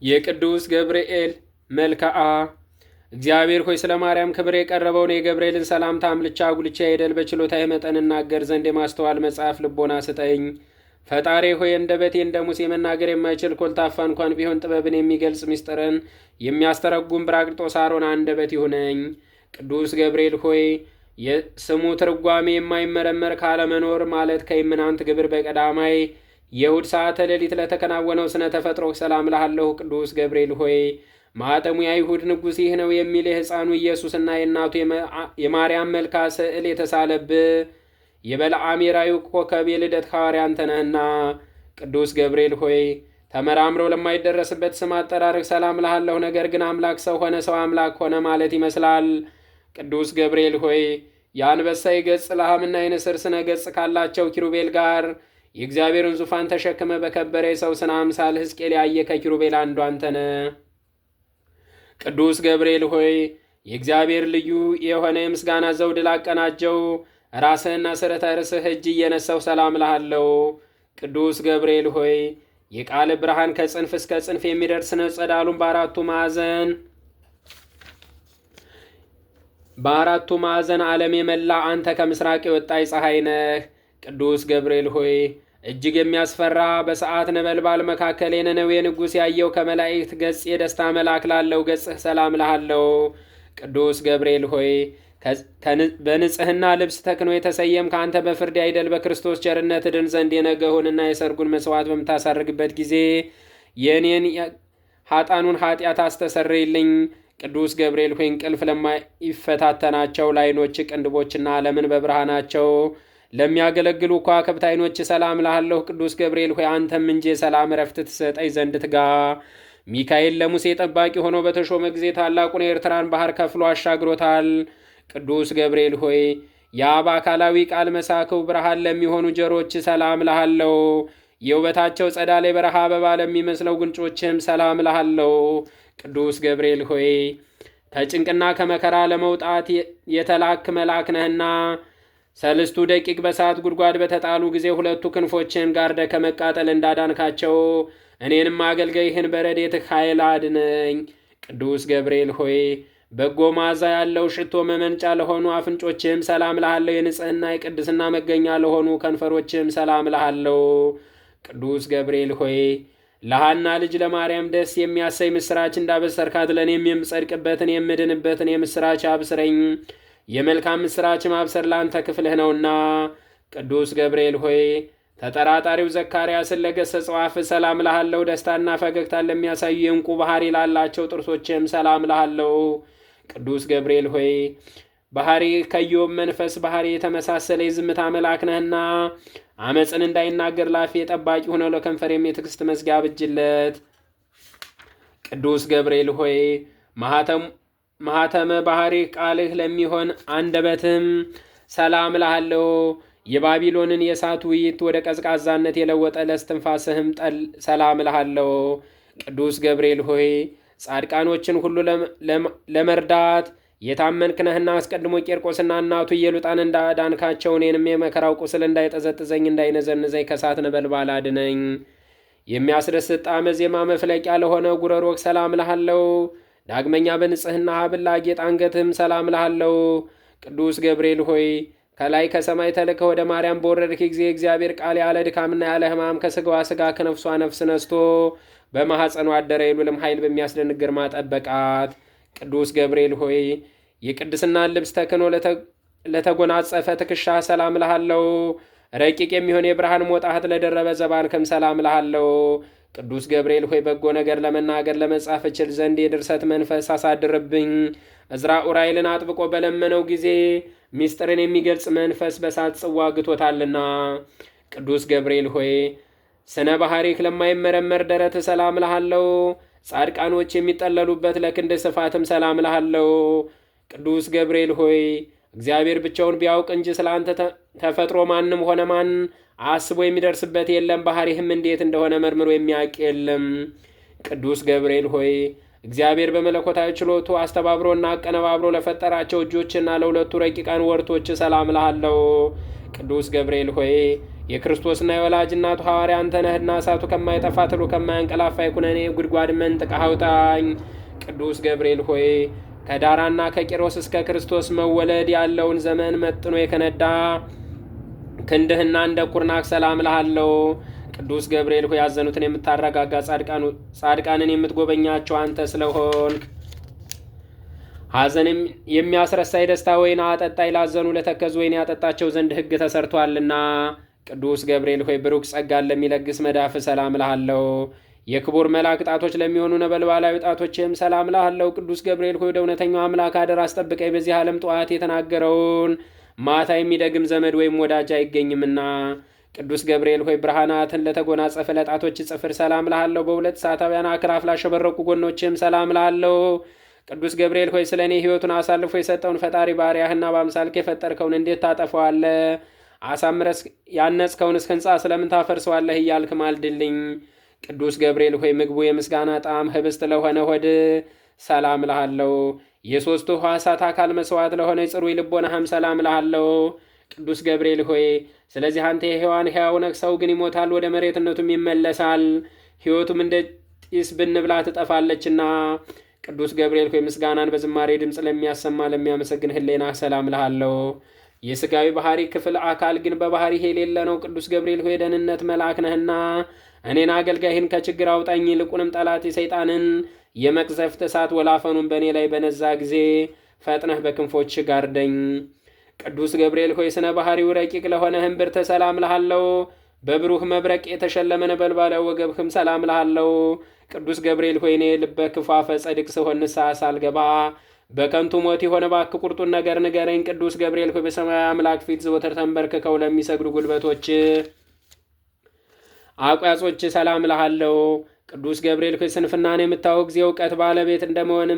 የቅዱስ ገብርኤል መልክዓ። እግዚአብሔር ሆይ፣ ስለ ማርያም ክብር የቀረበውን የገብርኤልን ሰላምታ አምልቻ አጉልቻ ሄደል በችሎታዬ መጠን እናገር ዘንድ የማስተዋል መጽሐፍ ልቦና ስጠኝ። ፈጣሪ ሆይ፣ አንደበቴ እንደ ሙሴ መናገር የማይችል ኮልታፋ እንኳን ቢሆን ጥበብን የሚገልጽ ምስጢርን የሚያስተረጉም ብራቅጦስ አሮን አንደበት ይሁነኝ። ቅዱስ ገብርኤል ሆይ፣ የስሙ ትርጓሜ የማይመረመር ካለመኖር ማለት ከኢምናንት ግብር በቀዳማይ የእሁድ ሰዓተ ሌሊት ለተከናወነው ስነ ተፈጥሮ ሰላም እልሃለሁ። ቅዱስ ገብርኤል ሆይ፣ ማኅተሙ የአይሁድ ንጉሥ ይህ ነው የሚል የሕፃኑ ኢየሱስና የእናቱ የማርያም መልካ ስዕል የተሳለብህ የበለዓም የራእዩ ኮከብ የልደት ሐዋርያ አንተ ነህና። ቅዱስ ገብርኤል ሆይ፣ ተመራምሮ ለማይደረስበት ስም አጠራርህ ሰላም እልሃለሁ። ነገር ግን አምላክ ሰው ሆነ፣ ሰው አምላክ ሆነ ማለት ይመስላል። ቅዱስ ገብርኤል ሆይ፣ የአንበሳ የገጽ ላህምና የንስር ስነ ገጽ ካላቸው ኪሩቤል ጋር የእግዚአብሔርን ዙፋን ተሸክመ በከበረ የሰው ስነ አምሳል ሕዝቅኤል ያየ ከኪሩቤል አንዱ አንተ ነህ። ቅዱስ ገብርኤል ሆይ፣ የእግዚአብሔር ልዩ የሆነ የምስጋና ዘውድ ላቀናጀው ራስህና ስረተ ርስህ እጅ እየነሳው ሰላም እልሃለሁ። ቅዱስ ገብርኤል ሆይ፣ የቃል ብርሃን ከጽንፍ እስከ ጽንፍ የሚደርስ ነው። ጸዳሉን በአራቱ ማዕዘን ዓለም የመላ አንተ ከምስራቅ የወጣይ ፀሐይ ነህ። ቅዱስ ገብርኤል ሆይ፣ እጅግ የሚያስፈራ በሰዓት ነበልባል መካከል የነነዌ ንጉሥ ያየው ከመላእክት ገጽ የደስታ መልአክ ላለው ገጽህ ሰላም እልሃለሁ። ቅዱስ ገብርኤል ሆይ፣ በንጽህና ልብስ ተክኖ የተሰየም ከአንተ በፍርድ አይደል በክርስቶስ ቸርነት እድን ዘንድ የነገሁንና የሰርጉን መስዋዕት በምታሳርግበት ጊዜ የእኔን ኃጣኑን ኃጢአት አስተሰርይልኝ። ቅዱስ ገብርኤል ሆይ፣ እንቅልፍ ለማይፈታተናቸው ለዓይኖች ቅንድቦችና ዓለምን በብርሃናቸው ለሚያገለግሉ ከዋክብት ዓይኖች ሰላም እልሃለሁ። ቅዱስ ገብርኤል ሆይ፣ አንተም እንጂ የሰላም እረፍት ትሰጠኝ ዘንድ ትጋ። ሚካኤል ለሙሴ ጠባቂ ሆኖ በተሾመ ጊዜ ታላቁን የኤርትራን ባህር ከፍሎ አሻግሮታል። ቅዱስ ገብርኤል ሆይ፣ የአብ አካላዊ ቃል መሳክው ብርሃን ለሚሆኑ ጆሮች ሰላም እልሃለሁ። የውበታቸው ጸዳል የበረሃ አበባ ለሚመስለው ጉንጮችህም ሰላም እልሃለሁ። ቅዱስ ገብርኤል ሆይ፣ ከጭንቅና ከመከራ ለመውጣት የተላክ መልአክ ነህና ሰለስቱ ደቂቅ በእሳት ጉድጓድ በተጣሉ ጊዜ ሁለቱ ክንፎችን ጋርደ ከመቃጠል እንዳዳንካቸው እኔንም አገልጋይህን በረድኤትህ ኃይል አድነኝ። ቅዱስ ገብርኤል ሆይ፣ በጎ መዓዛ ያለው ሽቶ መመንጫ ለሆኑ አፍንጮችህም ሰላም እልሃለሁ። የንጽህና የቅድስና መገኛ ለሆኑ ከንፈሮችህም ሰላም እልሃለሁ። ቅዱስ ገብርኤል ሆይ፣ ለሐና ልጅ ለማርያም ደስ የሚያሰኝ ምስራች እንዳበሰርካት ለእኔም የምጸድቅበትን የምድንበትን የምስራች አብስረኝ። የመልካም ምስራች ማብሰር ለአንተ ክፍልህ ነውና። ቅዱስ ገብርኤል ሆይ፣ ተጠራጣሪው ዘካርያስን ለገሠጸው አፍህ ሰላም እልሃለሁ። ደስታና ፈገግታን ለሚያሳዩ የእንቁ ባህሪ ላላቸው ጥርሶችም ሰላም እልሃለሁ። ቅዱስ ገብርኤል ሆይ፣ ባህሪ ከኢዮብ መንፈስ ባህሪ የተመሳሰለ የዝምታ መልአክ ነህና አመፅን እንዳይናገር ላፌ ጠባቂ ሆነው ለከንፈሬም የትዕግስት መዝጊያ አብጅለት። ቅዱስ ገብርኤል ሆይ፣ ማኅተመ ባህሪ ቃልህ ለሚሆን አንደበትም ሰላም እልሃለሁ። የባቢሎንን የእሳት ውይይት ወደ ቀዝቃዛነት የለወጠ ለእስትንፋስህም ጠል ሰላም እልሃለሁ። ቅዱስ ገብርኤል ሆይ፣ ጻድቃኖችን ሁሉ ለመርዳት የታመንክ ነህና አስቀድሞ ቂርቆስና እናቱ ኢየሉጣን እንዳዳንካቸው እኔንም የመከራው ቁስል እንዳይጠዘጥዘኝ እንዳይነዘንዘኝ ከእሳት ነበልባል አድነኝ። የሚያስደስት ጣዕመ ዜማ መፍለቂያ ለሆነ ጉረሮክ ሰላም እልሃለሁ። ዳግመኛ በንጽህና ሐብል ላጌጠ አንገትህም ሰላም እልሃለሁ። ቅዱስ ገብርኤል ሆይ፣ ከላይ ከሰማይ ተልከህ ወደ ማርያም በወረድክ ጊዜ እግዚአብሔር ቃል ያለ ድካምና ያለ ሕማም ከስጋዋ ስጋ ከነፍሷ ነፍስ ነስቶ በማኅፀኗ አደረ። የሉልም ኃይል በሚያስደንቅ ግርማ ጠበቃት። ቅዱስ ገብርኤል ሆይ፣ የቅድስናን ልብስ ተክኖ ለተጎናጸፈ ትከሻ ሰላም እልሃለሁ። ረቂቅ የሚሆን የብርሃን ሞጣህት ለደረበ ዘባንክም ሰላም እልሃለሁ። ቅዱስ ገብርኤል ሆይ፣ በጎ ነገር ለመናገር ለመጻፍ እችል ዘንድ የድርሰት መንፈስ አሳድርብኝ። እዝራ ኡራኤልን አጥብቆ በለመነው ጊዜ ምስጢርን የሚገልጽ መንፈስ በሳት ጽዋ ግቶታልና። ቅዱስ ገብርኤል ሆይ፣ ስነ ባህሪክ ለማይመረመር ደረት ሰላም እልሃለሁ። ጻድቃኖች የሚጠለሉበት ለክንድ ስፋትም ሰላም እልሃለሁ። ቅዱስ ገብርኤል ሆይ፣ እግዚአብሔር ብቻውን ቢያውቅ እንጂ ስለ አንተ ተፈጥሮ ማንም ሆነ ማን አስቦ የሚደርስበት የለም። ባህሪህም እንዴት እንደሆነ መርምሮ የሚያውቅ የለም። ቅዱስ ገብርኤል ሆይ፣ እግዚአብሔር በመለኮታዊ ችሎቱ አስተባብሮና አቀነባብሮ ለፈጠራቸው እጆችና ለሁለቱ ረቂቃን ወርቶች ሰላም እልሃለሁ። ቅዱስ ገብርኤል ሆይ፣ የክርስቶስና የወላጅ እናቱ ሐዋርያ አንተ ነህና እሳቱ ከማይጠፋ ትሉ ከማያንቀላፋ የኩነኔ ጉድጓድ መንጥቀህ አውጣኝ። ቅዱስ ገብርኤል ሆይ ከዳራና ከቂሮስ እስከ ክርስቶስ መወለድ ያለውን ዘመን መጥኖ የከነዳ ክንድህና እንደ ኩርናክ ሰላም እልሃለሁ። ቅዱስ ገብርኤል ሆይ ያዘኑትን የምታረጋጋ ጻድቃንን የምትጎበኛቸው አንተ ስለሆንክ ሐዘን የሚያስረሳ የደስታ ወይን አጠጣኝ። ላዘኑ ለተከዙ ወይን ያጠጣቸው ዘንድ ሕግ ተሰርቷልና። ቅዱስ ገብርኤል ሆይ ብሩክ ጸጋን ለሚለግስ መዳፍ ሰላም እልሃለሁ። የክቡር መልአክ ጣቶች ለሚሆኑ ነበልባላዊ ጣቶችም ሰላም እልሃለሁ። ቅዱስ ገብርኤል ሆይ ወደ እውነተኛው አምላክ አደራ አስጠብቀኝ። በዚህ ዓለም ጠዋት የተናገረውን ማታ የሚደግም ዘመድ ወይም ወዳጅ አይገኝምና። ቅዱስ ገብርኤል ሆይ ብርሃናትን ለተጎናጸፈ ለጣቶች ጽፍር ሰላም እልሃለሁ። በሁለት ሰዓታውያን አክራፍ ላሸበረቁ ጎኖችም ሰላም እልሃለሁ። ቅዱስ ገብርኤል ሆይ ስለ እኔ ሕይወቱን አሳልፎ የሰጠውን ፈጣሪ ባሪያህና በአምሳልክ የፈጠርከውን እንዴት ታጠፈዋለህ? አሳምረስ ያነጽከውንስ ሕንጻ ስለምን ታፈርሰዋለህ? እያልክ ማልድልኝ። ቅዱስ ገብርኤል ሆይ ምግቡ የምስጋና ጣዕም ህብስት ለሆነ ሆድ ሰላም እልሃለሁ። የሦስቱ ሕዋሳት አካል መስዋዕት ለሆነ ጽሩይ ልቦናህም ሰላም እልሃለሁ። ቅዱስ ገብርኤል ሆይ ስለዚህ አንተ የሕያዋን ሕያው ነህ። ሰው ግን ይሞታል፣ ወደ መሬትነቱም ይመለሳል፣ ሕይወቱም እንደ ጢስ ብንብላ ትጠፋለችና። ቅዱስ ገብርኤል ሆይ ምስጋናን በዝማሬ ድምፅ ለሚያሰማ ለሚያመሰግን ህሌና ሰላም እልሃለሁ። የሥጋዊ ባህሪ ክፍል አካል ግን በባህሪ የሌለ ነው። ቅዱስ ገብርኤል ሆይ የደህንነት መልአክ ነህና እኔን አገልጋይህን ከችግር አውጣኝ። ይልቁንም ጠላት የሰይጣንን የመቅዘፍት እሳት ወላፈኑን በእኔ ላይ በነዛ ጊዜ ፈጥነህ በክንፎች ጋርደኝ። ቅዱስ ገብርኤል ሆይ ስነ ባህሪው ረቂቅ ለሆነ እምብርት ሰላም እልሃለሁ። በብሩህ መብረቅ የተሸለመ ነበልባላዊ ወገብህም ሰላም እልሃለሁ። ቅዱስ ገብርኤል ሆይ እኔ ልበ ክፉ አፈ ጸድቅ ስሆን ንስሐ ሳልገባ በከንቱ ሞት የሆነ እባክህ ቁርጡን ነገር ንገረኝ። ቅዱስ ገብርኤል ሆይ በሰማያዊ አምላክ ፊት ዘወትር ተንበርክከው ለሚሰግዱ ጉልበቶች አቋጾች ሰላም እልሃለሁ። ቅዱስ ገብርኤል ሆይ ስንፍናን የምታወቅ ጊዜ እውቀት ባለቤት እንደመሆን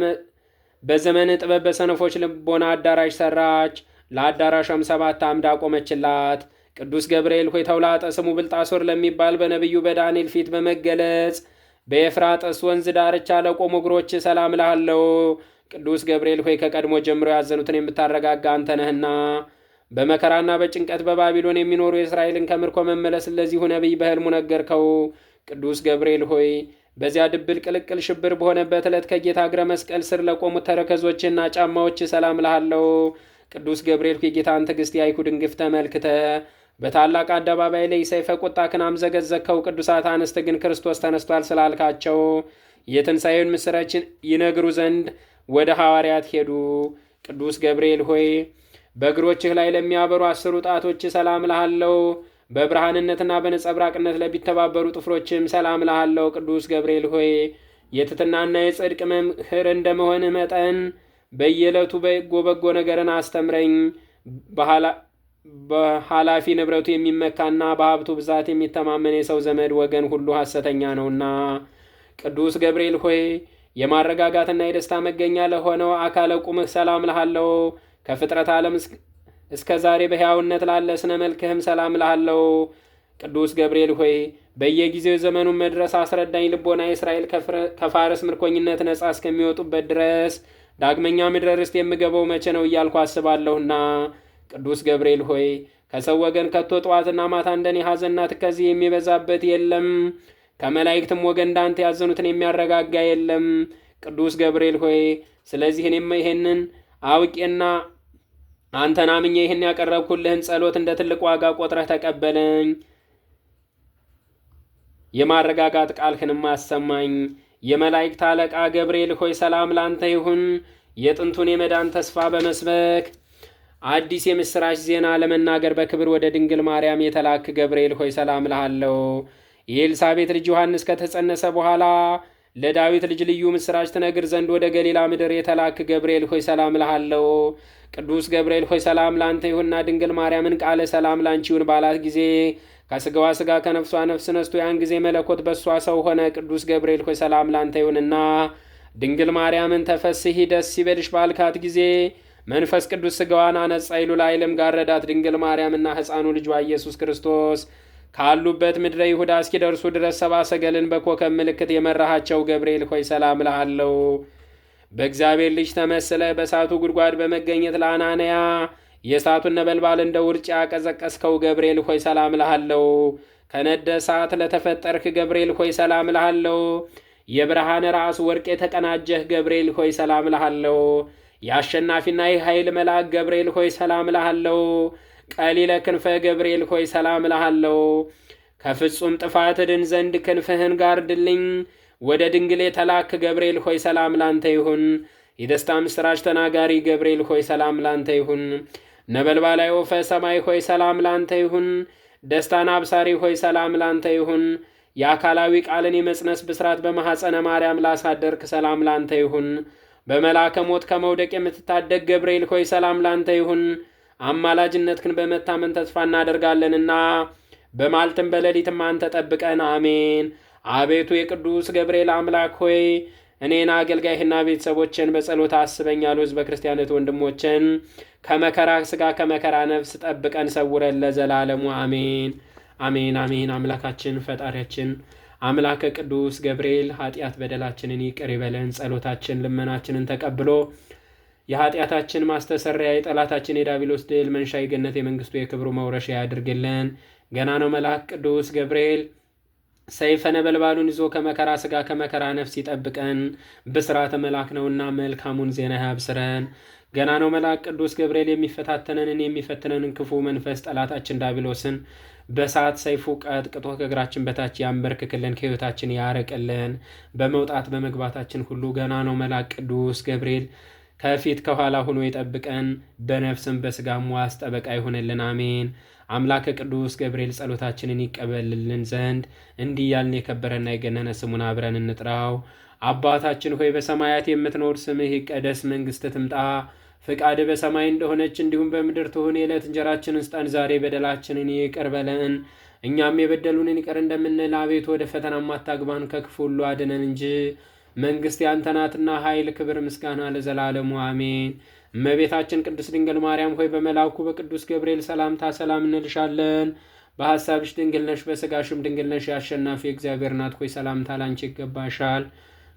በዘመን ጥበብ በሰነፎች ልቦና አዳራሽ ሰራች። ለአዳራሿም 7 አምድ አቆመችላት። ቅዱስ ገብርኤል ሆይ ተውላጠ ስሙ ብልጣሶር ለሚባል በነቢዩ በዳንኤል ፊት በመገለጽ በኤፍራጥስ ወንዝ ዳርቻ ለቆሙ እግሮች ሰላም እልሃለሁ። ቅዱስ ገብርኤል ሆይ ከቀድሞ ጀምሮ ያዘኑትን የምታረጋጋ አንተ ነህና በመከራና በጭንቀት በባቢሎን የሚኖሩ የእስራኤልን ከምርኮ መመለስ ለዚሁ ነቢይ በሕልሙ ነገርከው። ቅዱስ ገብርኤል ሆይ በዚያ ድብል ቅልቅል ሽብር በሆነበት ዕለት ከጌታ እግረ መስቀል ስር ለቆሙት ተረከዞችና ጫማዎች ሰላም እልሃለሁ። ቅዱስ ገብርኤል ሆይ የጌታን ትዕግስት የአይሁድን ግፍ ተመልክተ በታላቅ አደባባይ ላይ ሰይፈ ቁጣህን አምዘገዘግከው። ቅዱሳት አንስት ግን ክርስቶስ ተነስቷል ስላልካቸው የትንሣኤውን ምስራችን ይነግሩ ዘንድ ወደ ሐዋርያት ሄዱ። ቅዱስ ገብርኤል ሆይ በእግሮችህ ላይ ለሚያበሩ 10 ጣቶች ሰላም እልሃለሁ። በብርሃንነትና በነጸብራቅነት ለሚተባበሩ ጥፍሮችም ሰላም እልሃለሁ። ቅዱስ ገብርኤል ሆይ የትሕትናና የጽድቅ መምህር እንደመሆንህ መጠን በየዕለቱ በጎ በጎ ነገርን አስተምረኝ። በኃላፊ ንብረቱ የሚመካና በሀብቱ ብዛት የሚተማመን የሰው ዘመድ ወገን ሁሉ ሐሰተኛ ነውና። ቅዱስ ገብርኤል ሆይ የማረጋጋትና የደስታ መገኛ ለሆነው አካለ ቁምህ ሰላም እልሃለሁ። ከፍጥረት ዓለም እስከ ዛሬ በሕያውነት ላለ ስነ መልክህም ሰላም እልሃለሁ። ቅዱስ ገብርኤል ሆይ በየጊዜው የዘመኑን መድረስ አስረዳኝ። ልቦና የእስራኤል ከፋርስ ምርኮኝነት ነጻ እስከሚወጡበት ድረስ ዳግመኛ ምድረ ርስት የምገባው መቼ ነው እያልኩ አስባለሁና። ቅዱስ ገብርኤል ሆይ ከሰው ወገን ከቶ ጠዋትና ማታ እንደኔ ሐዘንና ትካዜ የሚበዛበት የለም። ከመላእክትም ወገን እንዳንተ ያዘኑትን የሚያረጋጋ የለም። ቅዱስ ገብርኤል ሆይ ስለዚህ እኔም ይሄንን አውቄና አንተን አምኜ ይህን ያቀረብኩልህን ጸሎት እንደ ትልቅ ዋጋ ቆጥረህ ተቀበለኝ። የማረጋጋት ቃልህንም አሰማኝ። የመላእክት አለቃ ገብርኤል ሆይ ሰላም ላንተ ይሁን። የጥንቱን የመዳን ተስፋ በመስበክ አዲስ የምስራች ዜና ለመናገር በክብር ወደ ድንግል ማርያም የተላክ ገብርኤል ሆይ ሰላም እልሃለሁ። የኤልሳቤጥ ልጅ ዮሐንስ ከተጸነሰ በኋላ ለዳዊት ልጅ ልዩ ምስራች ትነግር ዘንድ ወደ ገሊላ ምድር የተላክ ገብርኤል ሆይ ሰላም እልሃለሁ። ቅዱስ ገብርኤል ሆይ ሰላም ላንተ ይሁንና ድንግል ማርያምን ቃለ ሰላም ላንቺ ይሁን ባላት ጊዜ ከስጋዋ ስጋ ከነፍሷ ነፍስ ነስቶ ያን ጊዜ መለኮት በሷ ሰው ሆነ። ቅዱስ ገብርኤል ሆይ ሰላም ላንተ ይሁንና ድንግል ማርያምን ተፈስሒ ደስ ይበልሽ ባልካት ጊዜ መንፈስ ቅዱስ ስጋዋን አነጻ ይሉ ላይልም ጋረዳት። ድንግል ማርያምና ሕፃኑ ልጇ ኢየሱስ ክርስቶስ ካሉበት ምድረ ይሁዳ እስኪደርሱ ድረስ ሰብአ ሰገልን በኮከብ ምልክት የመራሃቸው ገብርኤል ሆይ ሰላም እልሃለሁ። በእግዚአብሔር ልጅ ተመስለ በእሳቱ ጉድጓድ በመገኘት ለአናንያ የእሳቱን ነበልባል እንደ ውርጭ ያቀዘቀዝከው ገብርኤል ሆይ ሰላም እልሃለሁ። ከነደ እሳት ለተፈጠርክ ገብርኤል ሆይ ሰላም እልሃለሁ። የብርሃን ራስ ወርቅ የተቀናጀህ ገብርኤል ሆይ ሰላም እልሃለሁ። የአሸናፊና የኃይል መልአክ ገብርኤል ሆይ ሰላም እልሃለሁ። ቀሊለ ክንፈ ገብርኤል ሆይ ሰላም እልሃለሁ። ከፍጹም ጥፋት እድን ዘንድ ክንፍህን ጋርድልኝ። ወደ ድንግል የተላክ ገብርኤል ሆይ ሰላም ላንተ ይሁን። የደስታ ምስራች ተናጋሪ ገብርኤል ሆይ ሰላም ላንተ ይሁን። ነበልባላዊ ወፈ ሰማይ ሆይ ሰላም ላንተ ይሁን። ደስታን አብሳሪ ሆይ ሰላም ላንተ ይሁን። የአካላዊ ቃልን የመጽነስ ብስራት በማኅፀነ ማርያም ላሳደርክ ሰላም ላንተ ይሁን። በመላከ ሞት ከመውደቅ የምትታደግ ገብርኤል ሆይ ሰላም ላንተ ይሁን። አማላጅነትህን በመታመን ተስፋ እናደርጋለንና በማልትም በሌሊትም አንተ ጠብቀን፣ አሜን። አቤቱ የቅዱስ ገብርኤል አምላክ ሆይ እኔን አገልጋይህና ቤተሰቦችን በጸሎት አስበኝ ያሉ ሕዝበ ክርስቲያነት ወንድሞችን ከመከራ ሥጋ ከመከራ ነፍስ ጠብቀን ሰውረን ለዘላለሙ አሜን፣ አሜን፣ አሜን። አምላካችን ፈጣሪያችን አምላከ ቅዱስ ገብርኤል ኃጢአት በደላችንን ይቅር ይበለን፣ ጸሎታችን ልመናችንን ተቀብሎ የኃጢአታችን ማስተሰሪያ የጠላታችን የዲያብሎስ ድል መንሻ የገነት የመንግስቱ የክብሩ መውረሻ ያድርግልን። ገና ነው መልአክ ቅዱስ ገብርኤል ሰይፈ ነበልባሉን ይዞ ከመከራ ሥጋ ከመከራ ነፍስ ይጠብቀን። ብስራተ መልአክ ነውና መልካሙን ዜና ያብስረን። ገና ነው መልአክ ቅዱስ ገብርኤል የሚፈታተነንን የሚፈትነንን ክፉ መንፈስ ጠላታችን ዲያብሎስን በሰዓት ሰይፉ ቀጥቅጦ ከእግራችን በታች ያንበርክክልን፣ ከሕይወታችን ያርቅልን። በመውጣት በመግባታችን ሁሉ ገና ነው መልአክ ቅዱስ ገብርኤል ከፊት ከኋላ ሆኖ ይጠብቀን። በነፍስም በስጋም ዋስ ጠበቃ ይሆንልን። አሜን። አምላከ ቅዱስ ገብርኤል ጸሎታችንን ይቀበልልን ዘንድ እንዲህ ያልን የከበረና የገነነ ስሙን አብረን እንጥራው። አባታችን ሆይ በሰማያት የምትኖር፣ ስምህ ይቀደስ፣ መንግሥትህ ትምጣ፣ ፍቃድ በሰማይ እንደሆነች እንዲሁም በምድር ትሁን። የዕለት እንጀራችንን ስጠን ዛሬ፣ በደላችንን ይቅር በለን እኛም የበደሉንን ይቅር እንደምንል፣ አቤቱ ወደ ፈተና አታግባን፣ ከክፉ ሁሉ አድነን እንጂ መንግሥት ያንተ ናትና፣ ኃይል፣ ክብር፣ ምስጋና ለዘላለሙ አሜን። እመቤታችን ቅድስት ድንግል ማርያም ሆይ በመልአኩ በቅዱስ ገብርኤል ሰላምታ ሰላም እንልሻለን። በሐሳብሽ ድንግል ነሽ፣ በሥጋሽም ድንግል ነሽ። የአሸናፊ እግዚአብሔር እናት ሆይ ሰላምታ ላንቺ ይገባሻል።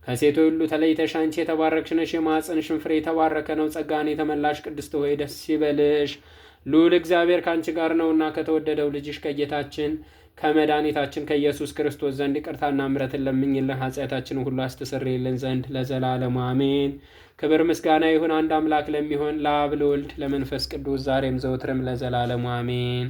ከሴቶች ሁሉ ተለይተሽ አንቺ የተባረክሽ ነሽ፣ የማኅፀንሽም ፍሬ የተባረከ ነው። ጸጋን የተመላሽ ቅድስት ሆይ ደስ ይበልሽ፣ ልዑል እግዚአብሔር ከአንቺ ጋር ነውና ከተወደደው ልጅሽ ከጌታችን ከመድኃኒታችን ከኢየሱስ ክርስቶስ ዘንድ ይቅርታና ምሕረትን ለምኝልን ኃጢአታችንን ሁሉ አስተሰርይልን ዘንድ ለዘላለሙ አሜን። ክብር ምስጋና ይሁን አንድ አምላክ ለሚሆን ለአብ ለወልድ ለመንፈስ ቅዱስ ዛሬም ዘውትርም ለዘላለሙ አሜን።